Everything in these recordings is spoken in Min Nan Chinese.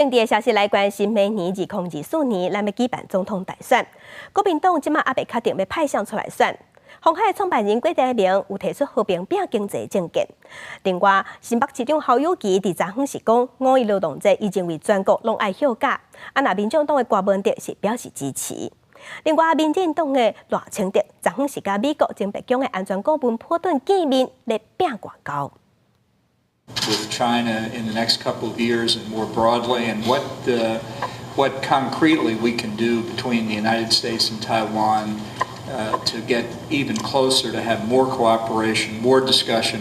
政治的消息來關心，明年2024年，咱欲舉辦總統大選。國民黨這馬猶未確定欲派誰出來選。鴻海創辦人郭台銘有提出和平拚經濟政見。另外，新北市長侯友宜佇昨昏是講，五一勞動節伊認為全國攏愛休假。啊，若民眾黨的柯文哲是表示支持。另外，民進黨的賴清德昨昏是佮美國前白宮的安全顧問波頓見面來拚外交。 With China in the next couple of years and more broadly, and what concretely we can do between the United States and Taiwan to get even closer, to have more cooperation, more discussion.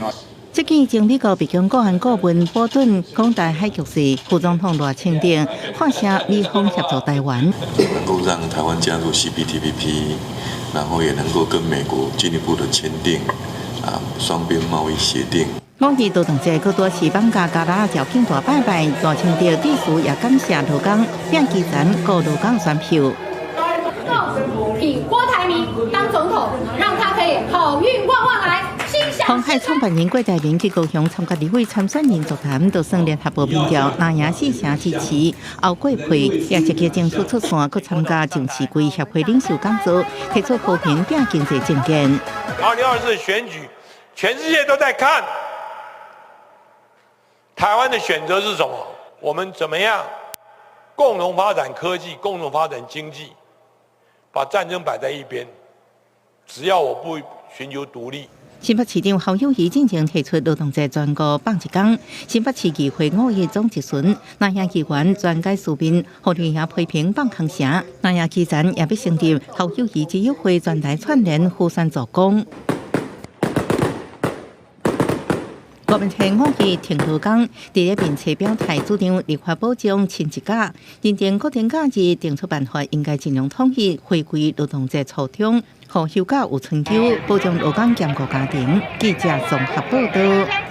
這見前美國白宮國安顧問波頓講台海局勢，副總統賴清德發聲美方協助台灣，能夠讓台灣加入 CPTPP，然後也能夠跟美國進一步的簽訂雙邊貿易協定。五一勞動節，閣拄是放假加拉肇慶大拜拜，賴清德致辭也感謝勞工，並期盼顧勞工選票。挺郭台銘當總統，讓他可以好運旺旺來。鴻海創辦人郭台銘去高雄參加立委參選人座談，就算聯合報民調，藍贏四成支持，後過配也積極爭取出線，閣參加上市櫃協會領袖講座，提出和平拚經濟政見。 2024選舉，全世界都在看。台灣的選擇是什麼？我們怎麼樣共同發展科技，共同發展經濟，把戰爭擺在一邊。只要我不尋求獨立。新北市長侯友宜進前提出勞動節全國放一工，新北市議會五一總質詢，藍營議員專改書面，予綠營批評放空聲，藍營基層也欲成立侯友宜之友會全台串聯呼聲助攻。郭文天五一挺勞工，佇咧面冊表態，主張立法保障親子假，認定國定假日定出辦法，應該盡量統一，回歸勞動節初衷，予休假有春秋，保障勞工兼顧家庭。記者綜合報道。